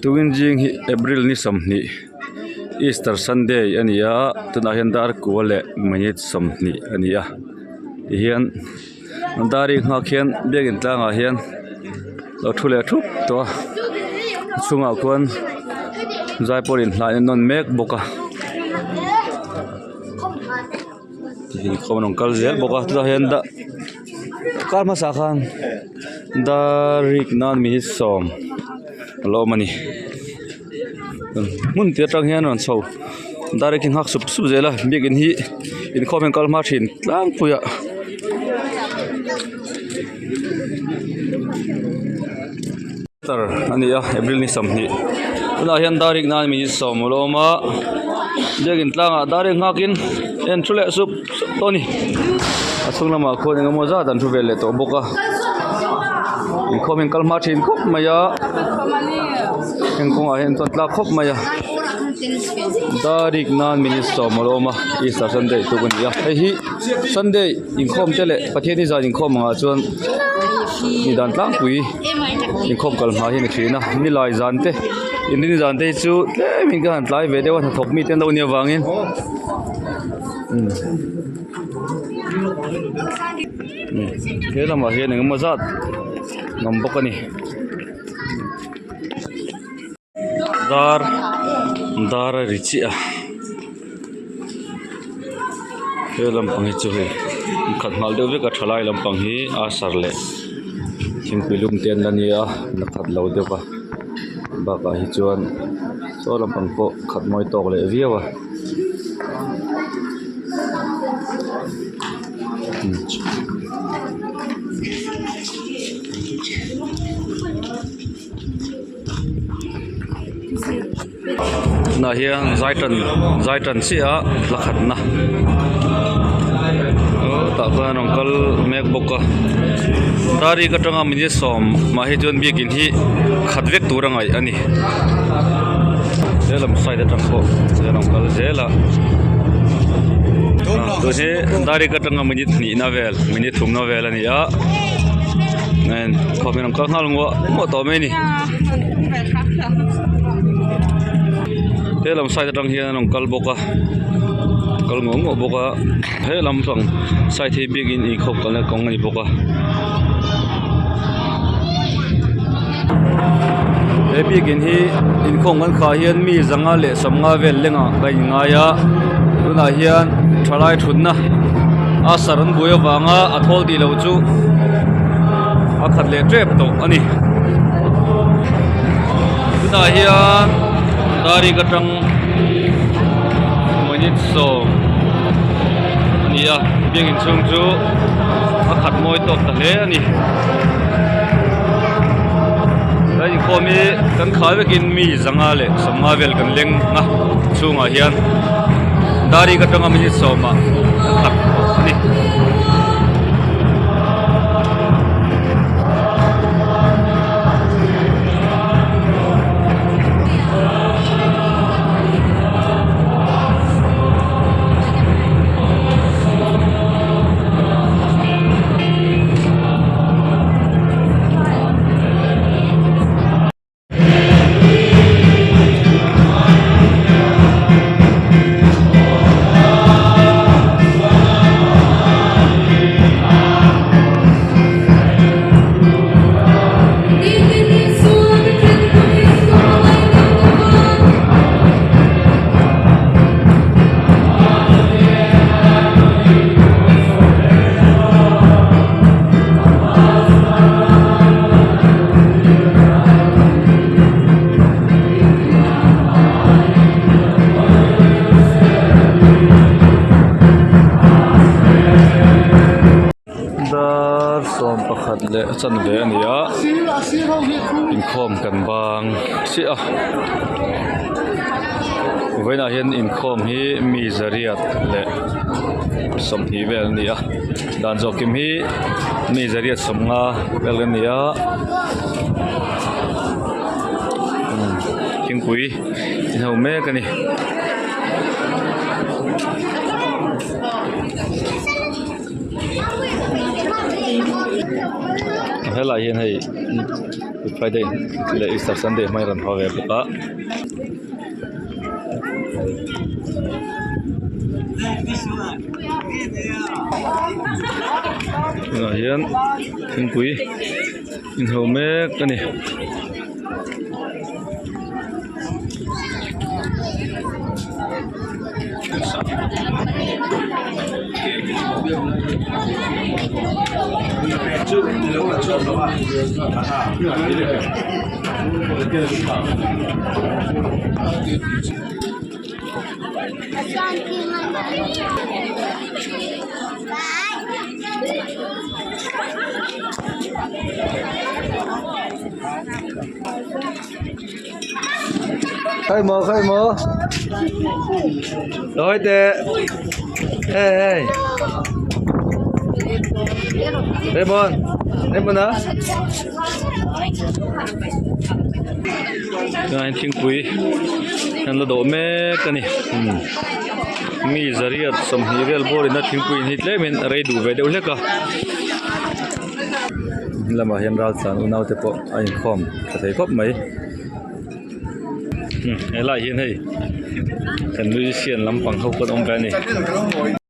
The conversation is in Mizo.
Tukin zing hi April ni 20 Easter Sunday a ni a tunah hian dar kua leh minute 20 a ni a tihian dar rik nghak hian biakin tlangah hian lo thu leh thup tawh a a chhungah khuan zaipawl inhlai an nawn mek bawk a. Inkhawm an rawn kal zel bawk a chutah hian da kar hmasa khan dar rik nan minute 10 a lo awm a ni hmun te atang hian rawn chho dar rik hi nghak sup sup zel a biakin hi inkhawm hi an kal hma thin tlangpui a. A ni a April ni 20 tunah hian dar rik nan minute 10 a lo awm a biakin tlangah dar rik nghakin en thu leh sup sup tawh a ni a chhung lamah khuan eng emaw zat an thu vel leh tawh bawk a inkhawm hi an kal hma thin khawp mai a heng kawngah hian chuan tlak khawp mai a dar rik nan minute 10 a lo awm a Easter Sunday tuk a ni a hei hi Sunday inkhawm te leh Pathian hi zan inkhawm angah chuan ni dan tlangpui inkhawm kal hma hi a ni thin a nilai zan te inrin zan te hi chu tlem in ka han tlai ve deuh a hnathawk mi te an lo nih avangin he lamah hian engemaw zat an awm bawk a ni. Dar dar a ri chiah a he lampang hi chu hei khat nghal deuh vek a thalai lampang hi a sar leh thingpui lum te an la nia la khat lo deuh a bakah hi chuan saw lampang pawh khat mawi tawk leh viau a. Tunah hian zai tan zai tan chiah a hla khatna aw tah khan rawn kal mek bawk a dar rik atanga minute 10 mah hi chuan biakin hi khat vek tur a ngaih a ni he lam side atang pawh rawn kal zel a tun hi dar rik atanga minute hnihna vel minute thumna vel a ni a. Khawm in an kal nghal nguah nguah tawh mai a ni he lam side atang hian an rawn kal bawk a kal nguah nguah bawk a he lam pang side hi biakin inkhawm kalna kawng a ni bawk a he biakin hi inkhawm kan khah hian mi zanga leh sawmnga vel lengah ka inngai a tunah hian thalai thutna a sar an buai avanga a thawl tih loh chu a khat leh tep tawh a ni tunah hian tarik atang minute 10 a ni a biakin chhung chu a khat mawi tawk ta hle a ni kan inkhawm hi kan khai vekin mi zanga leh sawmnga vel kan leng a chhungah hian tarik atanga minute 10 ah an khat a ni. Dar 11 leh a chanve a ni a inkhawm kan bang chiah a vawiinah hian inkhawm hi mi zariat leh 20 vel a ni a dan zawh kim hi mi zariat 50 vel a ni a thingpui in ho mek a ni. Helai hian hei. Good Friday leh Easter Sunday hmangin rawn haw ve bawk a. Tunah hian thingpui inho mek a ni. Khai maw khai maw Loi teh Hey hey Raymond Raymond a Chuan thingpui an la dawh mek a ni mi zariat 20 vel bawr in a thingpui in hi tlem in a rei duh ve deuh hlek a lamah hian raltlan unau te pawh a inkhawm tha thei khawp mai helai hian hei kan musician lampang ho pawh an awm ve a ni.